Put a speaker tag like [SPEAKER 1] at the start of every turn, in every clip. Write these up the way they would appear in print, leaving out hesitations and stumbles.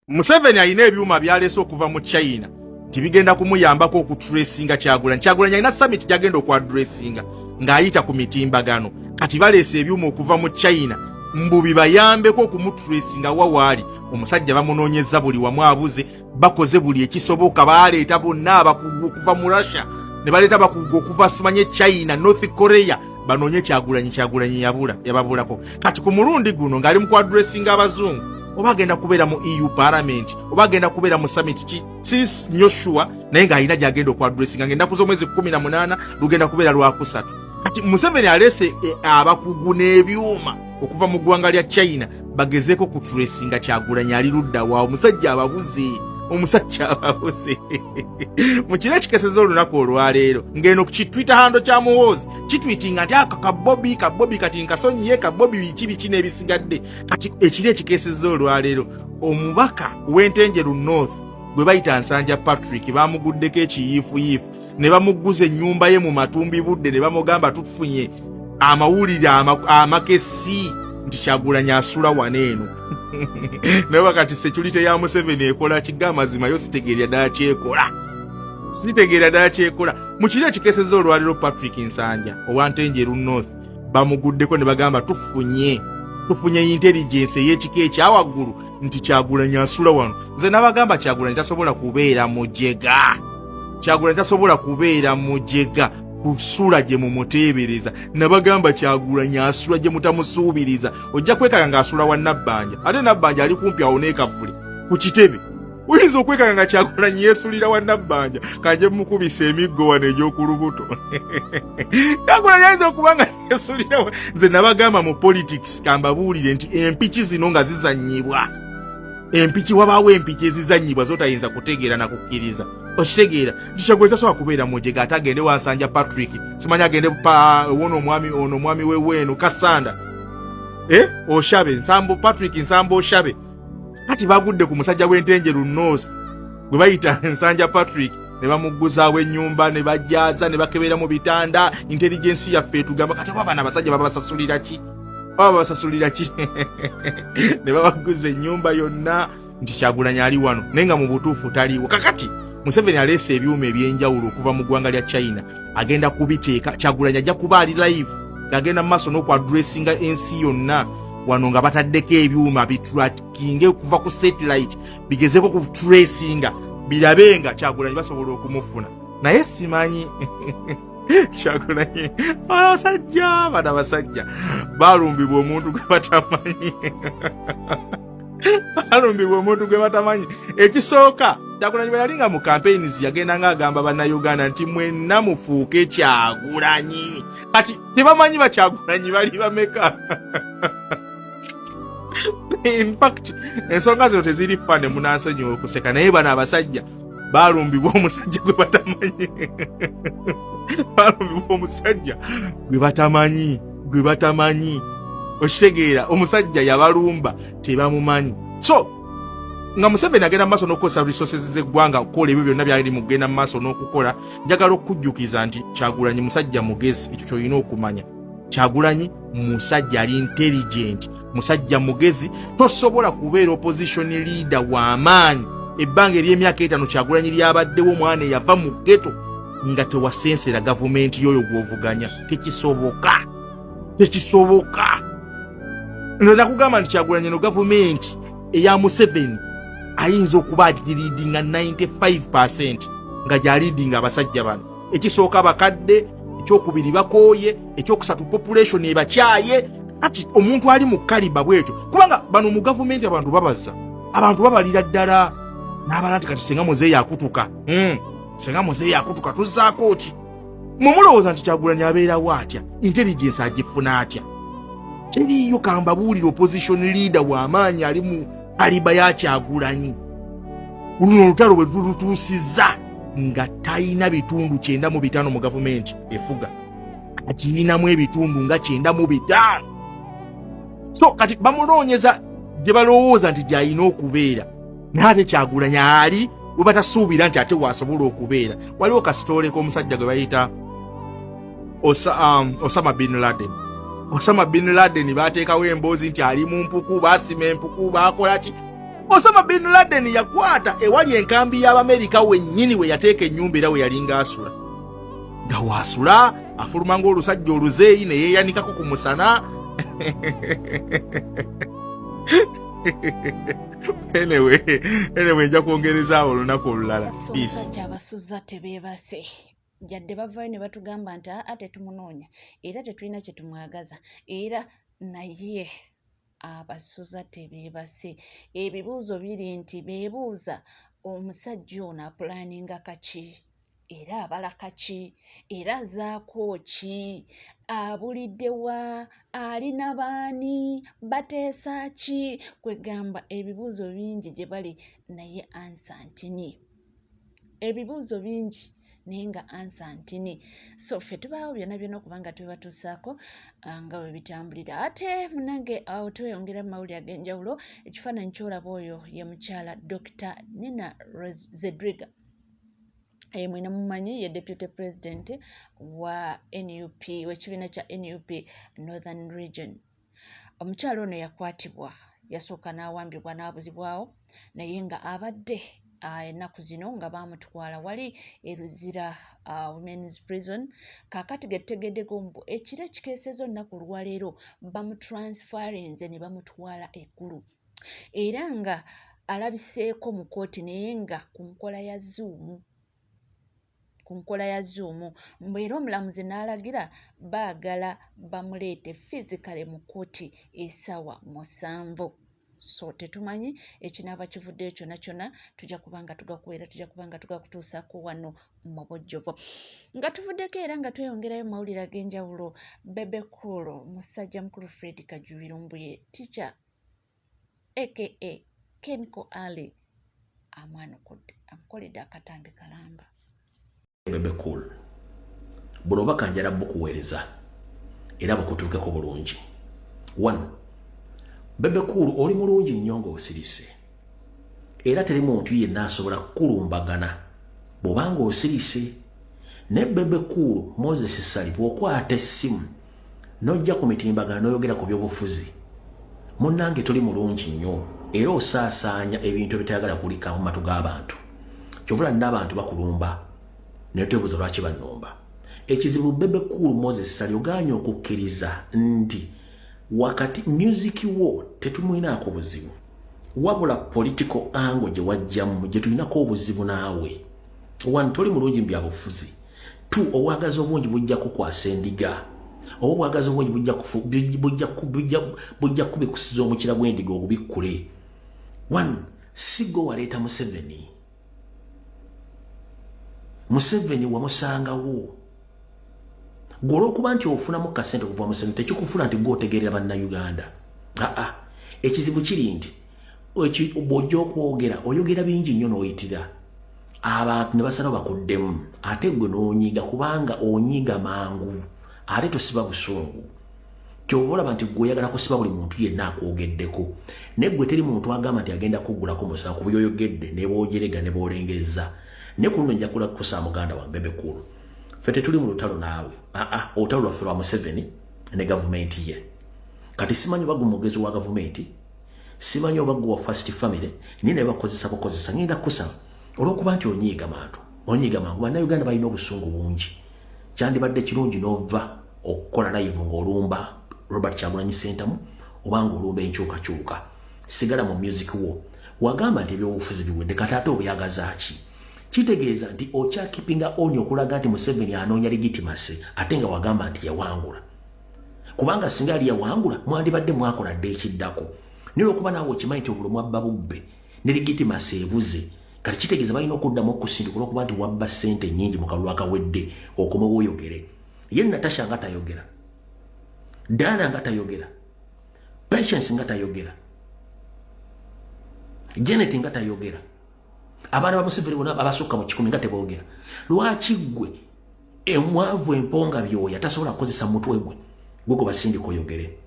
[SPEAKER 1] Museveni alina ebyuma byaleese okuva mu China nti bigenda kumuyambako okutracinga Kyagulanyi. Kyagulanyi alina summit gyagenda okuaddressinga ng'ayita ku mitimbagano. Kati baleese ebyuma okuva mu China mbu bibayambeko okumutracinga wa waali. Omusajja bamunoonyezza buli wamu, abuze, bakoze buli ekisoboka, baleeta bonna abakugu okuva mu Russia, ne baleeta abakugu okuva simanye China, North Korea, banoonye Kyagulanyi. Kyagulanyi yabula, yababulako. Kati ku mulundi guno ng'ali mu kuaddressinga abazungu, oba agenda kubeera mu EU Parliament oba agenda kubeera mu summit ki, si nnyo sure, naye ng'alina gy'agenda okuaddressinga ng'ennaku z'omwezi 18, lugenda kubeera lwakusatu. Kati Museveni aleese abakugu n'ebyuma okuva mu ggwanga lya China bagezeeko kutracinga Kyagulanyi ali ludda wa. Omusajja ababuze, omusajja ababuze. Mu kiro ekikeseza olunaku olwaleero, ng'eno ku kitwitter handle kya Muhoozi kitwitinga nti aka kabobi kabobi kati nkasonyiye kabobi, biki biki n'ebisigadde. Kati ekiro ekikeseza olwaleero, omubaka w'Entenjeru North gwe bayita Nsanja Patrick bamuguddeko ekiyiifuyiifu ne bamugguza ennyumba ye mu matumbi budde, ne bamugamba, "Tufunye amawulire amakesi nti Kyagulanyi asula wano eno." Naye bakati security ya Museveni ekola kiga amazima yo sitegeerera ddala kyekola, sitegeera ddala kyekola. Mu kiro ekikeseza olwaleero, Patrick Nsanja owa Ntenjeru North bamuguddeko ne bagamba, Tufunye intelligence ey'ekika ekyawaggulu nti Kyagulanyi asula wano." Nze nabagamba, Kyagulanyi tasobola kubeera mujega, Kyagulanyi tasobola kubeera mujega kusula gye mumuteebereza. Nabagamba, Kyagulanyi asula gye mutamusuubiriza. Ojja kwekanga ng'asula wa Nabbanja, ate Nabbanja ali kumpi awo n'ekavule ku kitebe. Oyinza okwekanga nga Kyagulanyi yeesulira wa Nabbanja. Kanje mukubisa emiggo wano egy'oku lubuto. Kyagulanyi ayinza okuba nga yeesulira. Nze nabagamba, mu politics, kambabuulire nti empiki zino nga zizannyibwa, empiki, wabaawo empiki ezizannyibwa zotayinza kutegeera na kukkiriza. Okitegeera nti Kyagulanyi tasobola kubeera mujega ate agende wansanja Patrick, simanyi agende pa wono omwami ono, omwami weweeno Kasanda, eh? Oshabe Nsambo, Patrick Nsambo Oshabe. Kati bagudde ku musajja w'Entenjeru North gwe bayita Nsanja Patrick ne bamugguzaawo ennyumba, ne bajaaza ne bakebera mu bitanda. Intelligence yaffe etugamba kati oba bano abasajja babasasulira ki, oba babasasulira ki, ne babagguza ennyumba yonna nti Kyagulanyi ali wano, naye nga mu butuufu taliiwo. Kakati Museveni aleese ebyuma ebyenjawulo okuva mu ggwanga lya China, agenda kubiteeka. Kyagulanyi ajja kuba ali live ng'agenda mu maaso n'okuaddressinga ensi yonna wano, nga bataddeko ebyuma bitrackinge okuva ku satellite, bigezeko ku tracinga, birabe nga Kyagulanyi basobola okumufuna. Naye simanyi Kyagulanyi, abasajja bano, abasajja balumbibwa omuntu gwe batamanyi, balumbibwa omuntu gwe batamanyi. Ekisooka, Kyagulanyi bwe yali nga mu campaigns, yagenda nga agamba Bannayuganda nti mwenna mufuuke Kyagulanyi. Kati tebamanyi bakyagulanyi bali bameka. In fact, ensonga zino teziri funny, munansonyiwa okuseka, naye bano abasajja balumbibwa omusajja gwe batamanyi, balumbibwa omusajja gwe batamanyi, gwe batamanyi. Okitegeera, omusajja yabalumba tebamumanyi. So nga Museveni agenda mu maaso n'okukozesa resources z'eggwanga okukola ebyo byonna byali mu kugenda mu maaso n'okukola, njagala okukujjukiza nti Kyagulanyi musajja mugezi. Ekyo kyolina okumanya, Kyagulanyi musajja ali intelligent, musajja mugezi. Tosobola kubeera opposition leader w'amaanyi ebbanga ery'emyaka 5 Kyagulanyi lyabaddewo, omwana eyava mu ghetto, nga tewasensera gavumenti y'oyo gw'ovuganya. Tekisoboka, tekisoboka. Nze nakugamba nti Kyagulanyi no gavumenti eya Museveni ayinza okuba agileadinga 95, nga gyaleadinga abasajja bano. Ekisooka, bakadde; ekyokubiri, bakooye; ekyokusatu, population ebakyaye. Kati omuntu ali mu caliber bwetyo, kubanga bano mu gavumenti abantu babaza, abantu babalira ddala n'abala nti kati senga muzeeyi akutuka, Senga muzeeyi akutuka, tuzzaako ki? Mwe mulowooza nti Kyagulanyi abeerawo atya? Intelligence agifuna atya? Teriiyo. Kambabuulire, opposition leader w'amaanyi ali mu caliber ya Kyagulanyi, luno olutalo bwe tulutuusizza nga talina bitundu 95 mu gavumenti efuga, akirinamu ebitundu nga 95. So kati bamunoonyeza gye balowooza nti gy'alina okubeera, naye ate Kyagulanyi ali we batasuubira nti ate waasobola okubeera. Waliwo kasitoole k'omusajja gwe bayita Osama bin Laden. Osama bin Laden bateekawo emboozi nti ali mu mpuku, baasima empuku, baakola ki. Osama bin Laden yakwata ewali enkambi y'Abamerika wennyini we yateeka ennyumba era we yalinga asula. Nga waasula afuluma ng'olusajja oluzeeyi ne yeeyanikako ku musana. Anyway, anyway, nja kwongerezaawo olunaku olulala. Peace.
[SPEAKER 2] Omusajja abasuza tebeebase yadde bavaayo ne batugamba nti aa tetumunoonya era tetulina kye tumwagaza era naye abasuza tebeebase. Ebibuuzo biri nti beebuuza omusajja ono apulaninga kaki era abala kaki era azaako ki abulidde wa alina baani bateesa ki kwegamba ebibuuzo bingi gye bali naye ansa ntini ebibuuzo bingi naye nga ansa ntini. So ffe tubaawo byonna byonna okuba nga tubibatuusaako nga bwe bitambulira. Ate munange awo tweyongera mu mawulire ag'enjawulo. Ekifaananyi ky'olaba oyo ye mukyala Dr. Nina Zedriga, mwena mumanyi ye deputy president wa NUP, w'ekibiina kya NUP Northern Region. Omukyala ono yakwatibwa, yasooka n'awambibwa n'abuzibwawo, naye nga abadde ennaku zino nga baamutwala wali e Luzira Women's Prison. Kaakati getutegeddeko mbu ekiro ekikeeseza olunaku olwaleero bamutransferinze ne bamutwala eggulu, era nga alabiseeko mu kkooti naye nga ku nkola ya Zoom, ku nkola ya Zoom. Mbu era omulamuzi n'alagira baagala bamuleete physically mu kkooti essaawa 7. So tetumanyi ekinaaba kivuddeyo kyonna kyonna, tujja kuba nga tugakuweera, tujja kuba nga tugakutuusaako wano mu bujjuvu. Nga tuvuddeko era nga tweyongerayo mu mawulire ag'enjawulo, Bebe Cool musajja mukulu Fred Kajubi Lumbuye teacher aka Chemical Ali amwanukudde, amukoledde akatambi kalamba.
[SPEAKER 3] Bebe Cool, buno obubaka njala bukuweereza era bukutuukeko bulungi. One, Bebe Cool, oli mulungi nnyo ng'osirise era teri muntu yenna asobola kukulumbagana bw'obanga osirise. Ne Bebe Cool Moses Sali, bw'okwata essimu n'ojja ku mitimbagano n'oyogera ku byobufuzi, munnange toli mulungi nnyo era osaasaanya ebintu ebitayagala kulika mu matu g'abantu. Kyovula n'abantu bakulumba naye twebuuza lwaki bannumba. Ekizibu, Bebe Cool Moses Sali, ogaanye okukkiriza nti wakati music wo tetumulinaako buzibu, wabula political angle gye wajjamu gye tulinako obuzibu naawe. One, toli mulungi mu byabufuzi. Two, obwagazi obungi bujja kukwasa endiga, oba obwagazi obungi bujja kubikusiza omukira gw'endiga ogubikkule. One, si gwe waleeta Museveni. Museveni wamusangawo gwe. Olwokuba nti ofunamu kasente okuva Museveni tekikufula nti gwe otegeerera Bannayuganda. Aa, ekizibu kiri nti bw'ojja okwogera oyogera bingi nnyo n'oyitira abantu ne basalawo bakuddemu, ate gwe n'onyiiga kubanga onyiiga mangu ate tosiba busungu. Kyova olaba nti gwe oyagala kusiba buli muntu yenna akwogeddeko, naye gwe teri muntu agamba nti agenda kuggulako musango ku byoyogedde ne boojerega ne boolengeza. Naye ku luno nja kusaa muganda wange Bebe Cool, ffe tetuli mu lutalo naawe. Aa, olutalo lwaffe lwa Museveni ne gavumenti ye. Kati simanyi oba gwe mwogezi wa gavumenti, simanyi oba gwe wa first family, naye naye bakozesa bukozesa. Ngenda kusaba, olwokuba nti onyiiga mantu, onyiiga mangu, Bannayuganda balina obusungu bungi, kyandibadde kirungi n'ova okukola live ng'olumba Robert Kyagulanyi Ssentamu oba ng'olumba enkyukakyuka. Sigala mu music wo. Wagamba nti ebyobufuzi biwedde, kati ate obyagaza ki? Kitegeeza nti okyakipinga oni okulaga nti Museveni anoonya legitimacy, ate nga wagamba nti yawangula. Kubanga singa yali yawangula mwandibadde mwakola dde ekiddako. Naye olwokuba naawe okimanyi nti obululu mwabba bubbe ne legitimacy ebuze, kati kitegeeza balina okuddamu okusindika olwokuba nti wabba ssente nnyingi mu kalulu akawedde okomewo oyogere. Ye Natasha nga tayogera, Dana nga tayogera, Patience nga tayogera, Janet nga tayogera, abaana ba Museveni bonna abasukka mu 100 nga teboogera. Lwaki ggwe emwavu emponga byoya tasobola kukozesa mutwe gwe gwe gwe basindika oyogere?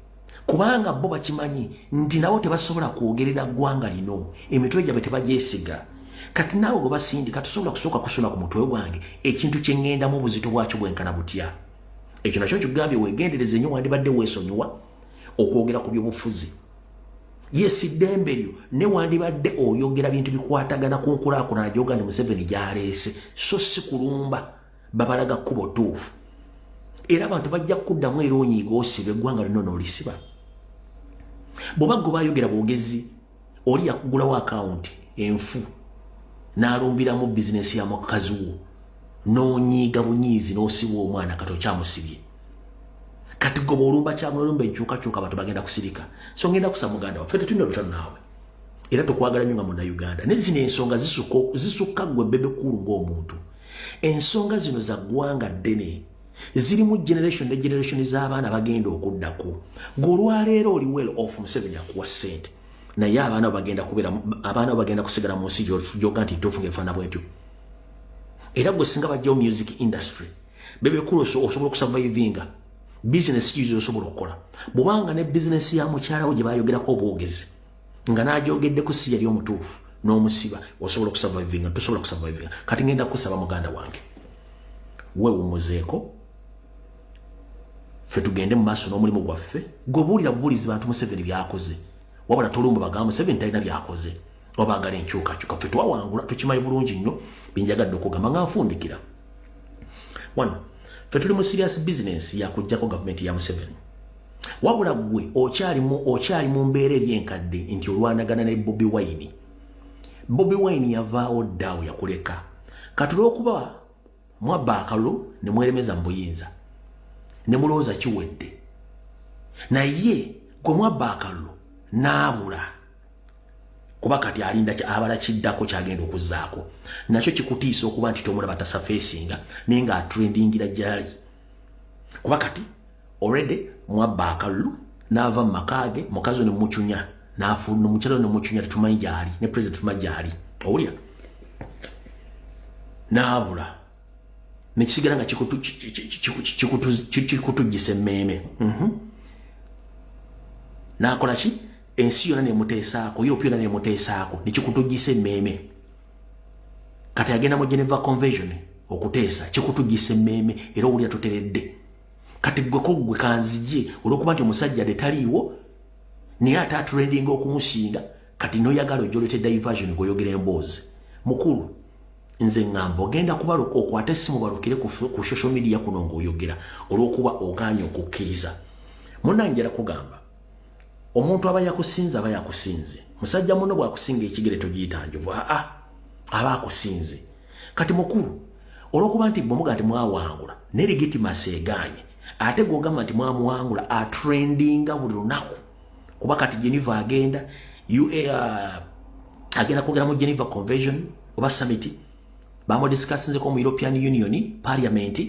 [SPEAKER 3] Kubanga bo bakimanyi nti nabo tebasobola kwogerera ggwanga lino, emitwe gyabwe tebagyesiga. Kati naawe gwe basindika tosobola kusooka kusula ku mutwe gwange ekintu kye ŋŋendamu obuzito bwakyo bwenkana butya. Ekyo nakyo kigambye weegendereze nnyo. Wandibadde weesonyiwa okwogera ku byobufuzi. Yes, ddembe lyo, ne wandibadde oyogera bintu bikwatagana ku nkulaakulana gyoganda Museveni gyaleese, so si kulumba babalaga kkubo ttuufu. Era abantu bajja kuddamu era onyiiga osiba eggwanga lino n'olisiba. Bw'oba gwe bayogera bwogezi, oli yakugulawo akawunti enfu n'alumbiramu bizinesi ya mukazi wo, n'onyiiga bunyiizi n'osiba omwana. Kati okyamusibye. Kati gwe bw'olumba kyamulumba enkyukakyuka, abantu bagenda kusirika. So ngenda kusaba, muganda waffe, tetulina lutalo naawe era tokwagala nnyo nga Munnayuganda, ne zino ensonga zisukka ggwe Bebe Cool ng'omuntu. Ensonga zino za ggwanga ddene, zirimu generation ne generation z'abaana bagenda okuddako. Gwe olwaleero oli well off, Museveni akuwa ssente, naye abaana bagenda kubeera, abaana bagenda kusigala mu nsi gyoga nti ntuufu ng'efaana bwetyo. Era gwe singa bajjawo music industry, Bebe Cool, osobola okusurvivinga? Bizinesi kizo osobola okukola bwobanga ne bizinesi ya mukyala wo gye bayogerako obwogezi nga n'agyogeddeko si yali omutuufu n'omusiba, osobola okusurvivinga? Tosobola kusurvivinga. Kati ngenda kusaba, muganda wange, weewumuzeeko, ffe tugende mu maaso n'omulimu gwaffe. Gwe buulira bubuulizi bantu Museveni byakoze, wabula tolumba bagamba Museveni talina byakoze, wabaagala enkyukakyuka. Ffe twawangula, tukimanyi bulungi nnyo. Binjagadde okugamba nga nfundikira wano, ffe tuli mu serious business yakugjako gavumenti ya Museveni, wabula gwe okyali mu mbeera eri enkadde nti olwanagana ne Bobi Wine. Bobi Wine yavaawo ddaawo, yakuleka. Kati olwokuba mwabba akalulu ne mweremeza mu buyinza ne mulowooza kiwedde, naye gwe mwabba akalulu n'abula, kuba kati alinda abala kiddako kyagenda okuzzaako nakyo kikutiisa okuba nti tomulaba tasurfacinga, naye nga atrendingira gyali, kuba kati already mwabba akalulu n'ava mu maka ge, mukazi ne mucunya n'omukyala ne mucunya, tetumanyi gyali, ne president tumanyi gyali, owulira n'abula, nekisigala nga kikutujjisa emmeeme. N'akola ki? Ensi yonna nemuteesaako, Europe yonna nemuteesaako, nekikutujjisa emmeeme. Kati agenda mu Geneva Convention okuteesa, kikutujjisa emmeeme era owulira tuteredde. Kati gweko gwe kanzije, olwokuba nti omusajja de taliiwo, naye ate atrendinga okumusinga, kati noyagala ojolete diversion gweoyogera emboozi. Mukulu, nze ŋŋamba ogenda kubaluka, okwate essimu balukire ku social media kuno ng'oyogera, olw'okuba ogaanye okukkiriza. Munnange, kugamba omuntu aba yakusinze, aba yakusinze. Musajja muno bw'akusinga ekigere togiyita njovu, aa, aba akusinze. Kati mukulu, olw'okuba nti bwemuga nti mwawangula ne legitimacy egaanye, ate gw'ogamba nti mwamuwangula atrendinga buli lunaku, kuba kati Geneva agenda UA, agenda kwogera mu Geneva Convention oba summit, bamudiscussinzeko mu European Union Parliament,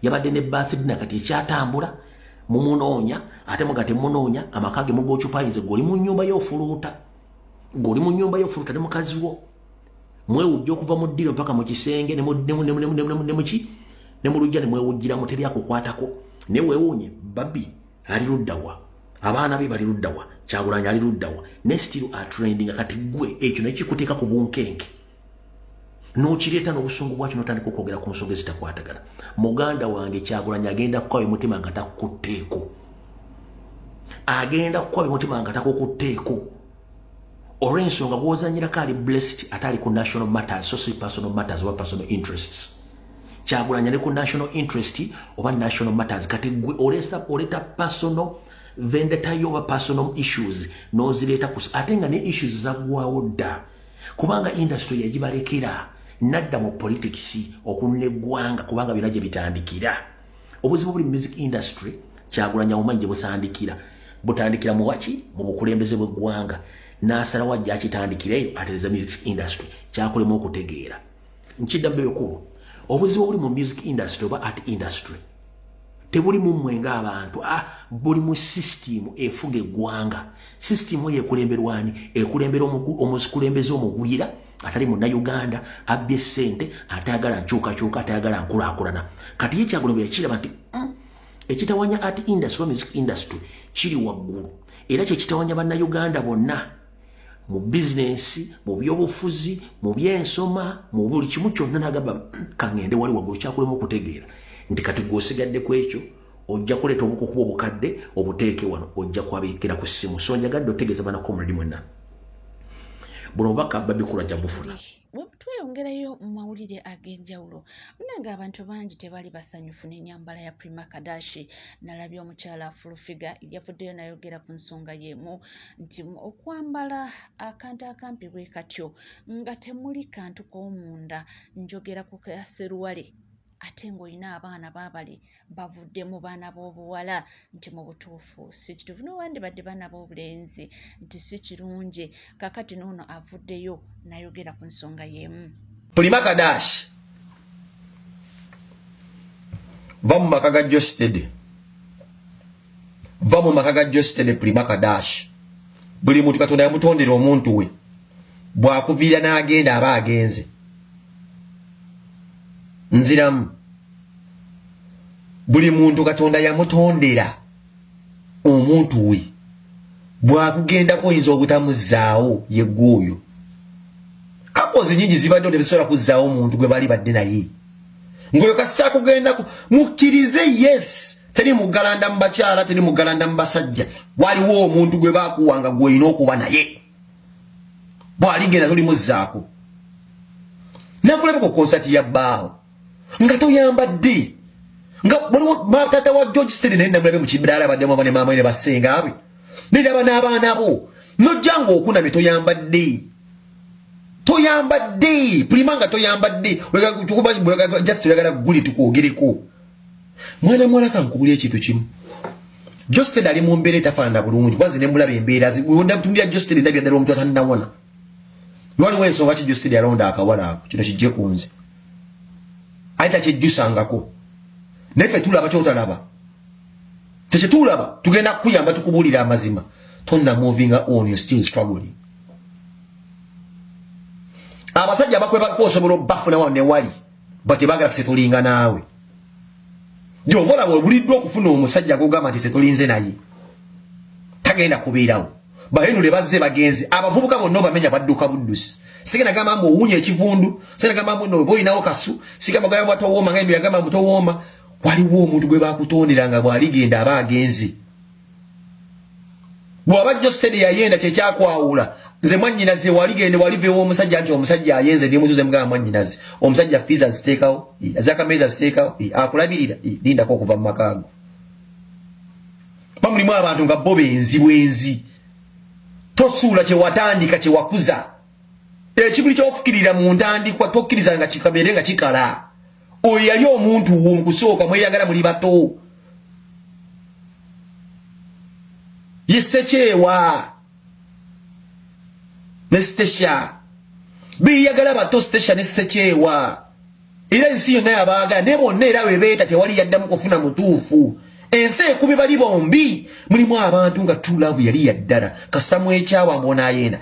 [SPEAKER 3] yabadde ne birthday, kati ekyatambula mumunoonya, ate muga temunoonya, amaka ge mugoccupyinze. Goli mu nyumba y'ofuluuta, goli mu nyumba y'ofuluuta ne mukazi wo, mwewujja okuva mu ddiro mpaka mu kisenge ne muki ne mu lujja ne mwewujjiramu, teri akukwatako. Ne weewuunye, Babi ali luddawa? Abaana be bali luddawa? Kyagulanyi ali luddawa? Ne still atrendinga. Kati gwe ekyo nekikuteeka ku bunkenke n'okireeta n'obusungu bwakyo n'otandika okwogera ku nsonga ezitakwatagana. Muganda wange, Kyagulanyi agenda kukawa emutima nga takukutteeko, agenda kukuba emutima nga takukutteeko, olw'ensonga gw'ozanyirako ali blessed, ate ali ku national matters, so si personal matters oba personal interests. Kyagulanyi ali ku national interest oba national matters. Kati gwe oleeta personal vendetta yo oba personal issues n'ozireeta ku, ate nga ne issues zaggwawo dda, kubanga industry yagibalekera nadda mu politics okunona eggwanga, kubanga byonna gye bitandikira. Obuzibu buli mu music industry, Kyagulanyi omanyi gye busandikira, butandikira mu waki? Mu bukulembeze bw'eggwanga. N'asalawo ajja akitandikireyo atereza music industry, kyakulemu okutegeera. Nkidda bebekulu, obuzibu obuli mu music industry oba art industry tebuli mu mmwe ng'abantu, ah, buli mu system efuga eggwanga. System eyo ekulemberwani? Ekulembera omukulembeze omugwira atali Munnayuganda, abbye ssente, atayagala nkyukakyuka, atayagala nkulaakulana. Kati ye Kyagulanyi bwe yakiraba nti ekitawanya art industry oba music industry kiri waggulu, era kyekitawanya Bannayuganda bonna mu bizinensi, mu byobufuzi, mu byensoma, mu buli kimu kyonna, nagamba kaŋŋende wali waggulu. Kyakulemu okutegeera nti kati gwe osigadde ku ekyo. Ojja kuleeta obukukuba obukadde obuteeke wano, ojja kwabiikira ku ssimu. So njagadde otegeeza bana comrade mwenna, buno obubaka babikulu ajja bufuna.
[SPEAKER 2] Tweyongerayo mu mawulire ag'enjawulo. Munange, abantu bangi tebali basanyufu n'ennyambala ya Prima Kadashi. Nalabye omukyala Fulufiga yavuddeyo nayogera ku nsonga y'emu nti okwambala akantu akampi bwe katyo nga temuli kantu k'omunda, njogera ku kaseruwale, ate ng'olina abaana baabali bavudde mu baana b'obuwala, nti mu butuufu si kituufu, newandibadde baana b'obulenzi, nti si kirungi. Kakati noono avuddeyo nayogera ku nsonga y'emu.
[SPEAKER 4] Prima Kadash, va mu maka ga Jostede, va mu maka ga Jostede. Prima Kadash, buli muntu Katonda yamutondera omuntu we. Bw'akuviira n'agenda, aba agenze. Nziramu, buli muntu Katonda yamutondera omuntu we. Bw'akugendako oyinza obutamuzzaawo, yeggwe oyo. Couples nyingi zibaddewo tezisobola kuzzaawo omuntu gwe bali badde naye, ng'oyo kasita akugendako. Mukkirize, yes, teri mugalanda mu bakyala, teri mugalanda mu basajja. Waliwo omuntu gwe bakuwanga gw'olina okuba naye, bw'aligenda tolimuzzaako. Nakulabye ku konsati ya bbaawo nga toyambadde, nga waliwo taata wa George Steady, naye namulabe mu kibiraala abaddemu aba ne maama we ne basenga be, neraba n'abaana bo, nojja ng'okunamye toyambadde, toyambadde. Pulima nga toyambadde, just oyagala guli tukwogereko. Mwana muwala, kankubuli ekintu kimu. Josted ali mu mbeera etafaanana bulungi, kuba nze nemulaba embeera tundira Josted, ndabira ddala omuntu atannawona. Waliwo ensonga ki Josted yalonda akawala ako. Kino kijje ku nze, aye takyejjusangako, naye ffe tulaba kyotalaba. Ffe kyetulaba tugenda kukuyamba tukubuulira amazima. Tonna moving on, you still struggling. Abasajja bakwebako osobola obbafuna wano ne wali, but tebagala kusettlinga naawe. Gyova olaba obuliddwa okufuna omusajja gogamba nti settlinze naye, tagenda kubeerawo. Bahenule bazze bagenzi, abavubuka bonna obamenya badduka buddusi. Sigenda gamba mbu owunya ekivundu, sigenda gamba mbu noba olinawo kasu, sigamba gamba towooma nga yagamba mbu towooma. Waliwo omuntu gwe bakutondera nga bw'aligenda aba agenze. Bw'aba Jostede yayenda, kyekyakwawula. Nze mwannyinaze waligende waliva ew'omusajja nti omusajja ayenze, ndi mutuze mugamba mwannyinaze omusajja fees aziteekawo, azakameeza aziteekawo, akulabirira, lindako okuva mu makaago. Bamulimu abantu nga bo benzi bwenzi. Tosuula kyewatandika, kyewakuza, ekibuli kyofukirira mu ntandikwa, tokkiriza nga kikabeere nga kikala. Oyo yali omuntu wo mu kusooka, mweyagala muli bato. Yesekyewa ne Stesha beyagala bato, Stesha ne Sekyewa, era ensi yonna yabaagala ne bonna, era webeeta tewali yaddamu kufuna mutuufu. Ensi ekubi bali bombi. Mulimu abantu nga true love yali yaddala, kasita mwekyawa mbwonaayenda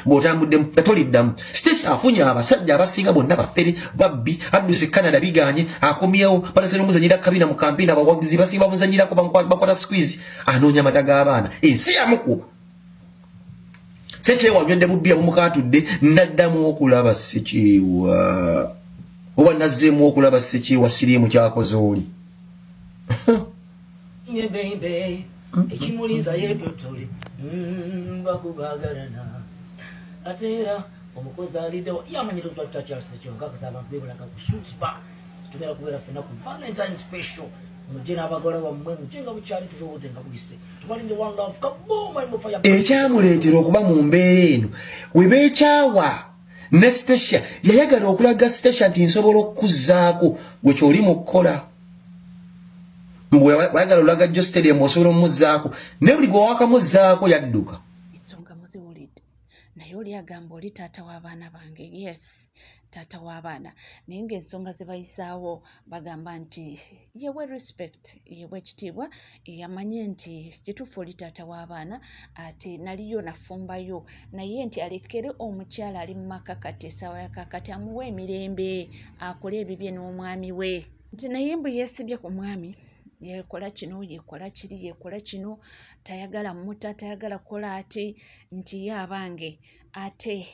[SPEAKER 4] bw'otambuddemu nga toliddamu. Stesha afunye abasajja abasinga bonna bafere, babbi. Adduse Canada biganye, akomyewo balese n'omuzanyira kabina mu kampeyini, abawagizi basinga bamuzanyirako, bakwata squeeze, anoonya amata g'abaana. Ensi yamukuba. Sekyewa nywedde bubbi abumukatudde. Naddamu okulaba Sekyewa, oba nazzeemu okulaba Sekyewa, siriimu kyakoze oli.
[SPEAKER 5] Ekimuliza yetotole bakubagalana, ate era omukozi aliddewo yamanyire tutakyalisekyo nkakasa abantu bebalaga ku Suits Bar. Tugenda kubeera ffenna ku Valentine special. Mujje n'abagala wammwe, mujje nga bukyali, tuve nga buyise. Tubalinde. One love, kaboom.
[SPEAKER 4] Ekyamuleetera okuba mu mbeera eno, we beekyawa ne Stacia, yayagala okulaga Stacia nti nsobola okukuzzaako gwe kyoli mu kukola. Wayagala olaga Jostadium osobola omuzzaako, naye buli gwe wakamuzzaako yadduka.
[SPEAKER 2] Ensonga muziwulidde, naye oli agamba oli taata w'abaana bange. Yes, taata w'abaana, naye ng'ensonga ze bayisaawo bagamba nti yewe respect, yewe ekitiibwa, yamanye nti kituufu oli taata w'abaana, ate naliyo nafumbayo, naye nti alekere omukyala ali mu maka kati essaawa yakakati, amuwe emirembe akole ebibye n'omwami we. Nti naye mbu yeesibye ku mwami, yekola kino, yekola kiri, yekola kino, tayagala muta, tayagala kukola ati nti ye abange. Ate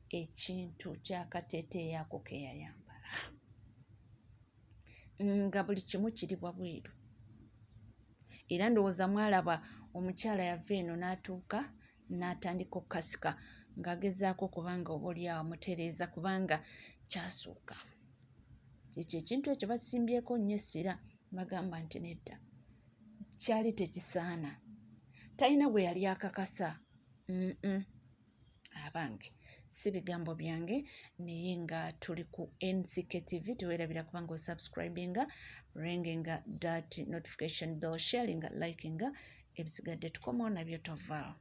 [SPEAKER 2] ekintu kyakateeteeyi ako ke yayambala nga buli kimu kiri wabweru. Era ndowooza mwalaba omukyala yava eno n'atuuka n'atandika okukasika ng'agezaako okubanga oba oli awo amutereeza kubanga kyasuuka. Ekyo ekintu ekyo bakisimbyeko nnyo essira, bagamba nti nedda, kyali tekisaana. Talina gwe yali akakasa. Abange, si bigambo byange, naye nga tuli ku NCK TV. Teweerabira kubanga osubscribinga, ringinga that notification bell, sharinga, likinga, ebisigadde tukomawo nabyo, tovaawo.